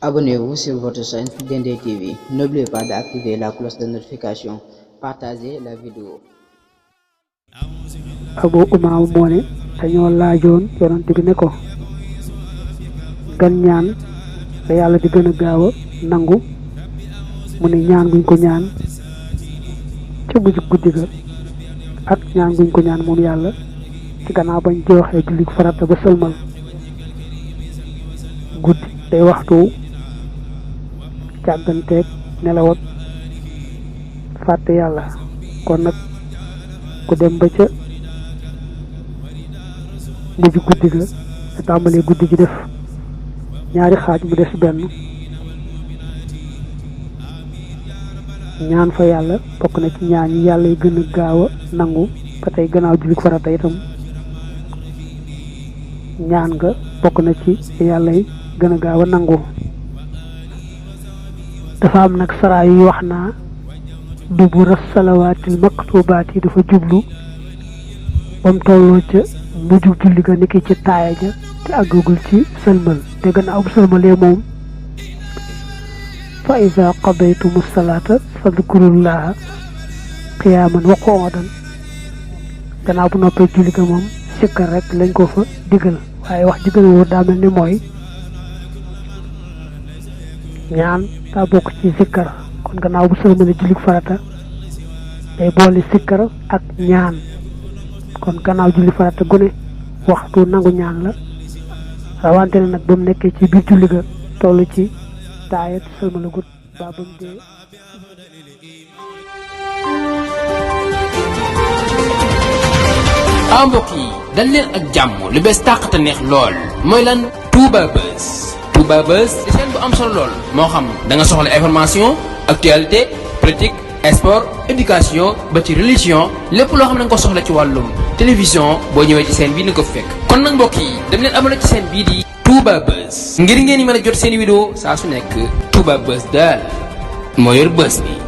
Abonnez-vous sur votre chaîne Dendé TV. N'oubliez pas d'activer la cloche de notification. Partagez la vidéo. Abu Umaama moo ne dañoo laajoon yonent bi ne ko gan ñaan la yàlla di gën a gaaw a nangu mu ne ñaan guñ ko ñaan ca mujj guddi ga ak ñaan guñ ko ñaan moom yàlla ci gannaaw bañ joxee julli farata ba sëlmal. Guddi day waxtu càgganteeg nelawat fàtte yàlla kon nag ku dem ba ca mujj guddi ga te tàmbalee guddi gi def ñaari xaaj mu des benn ñaan fa yàlla bokk na ci ñaan yi yàlla yi gën a gaaw a nangu ba tey gannaaw julli farata itam ñaan nga bokk na ci yàlla yi gën a gaaw a nangu. dafa am nag saraa yu wax naa dubura salawaatil maktubaat yi dafa jublu bam tolloo ca mujj julli ga niki ci taaya ja te àggagul ci sëlmal te gannaaw bu sëlmalee moom fa iza qadaytumu salaata fadkurullaha qiyaaman wa qu'udan gannaaw bu noppee julli ga moom sikkar rek lañ ko fa digal waaye wax ji gën a wóor daa mel ni mooy ñaan daa bokk ci sikkar kon gannaaw bu sëlmalee julli farata day boole sikkar ak ñaan kon gannaaw julli farata gune waxtu nangu ñaan la rawante ne nag ba mu nekkee ci biir julli ga toll ci taayat sëlmala gut ba ba mu dee. mbokk yi dal leen ak jàmm lu bees tàq te neex lool mooy lan Touba Buzz. Touba Buzz di seen bu am solo lool moo xam da nga soxla information actualité politique sport éducation ba ci religion lépp loo xam ne nga ko soxla ci wàllum télévision boo ñëwee ci seen bii ni ko fekk. kon nag mbokk yi dem leen abonné ci seen bii di Touba Buzz ngir ngeen mën a jot seen vidéo saa su nekk Touba Buzz daal moo yor buzz bi.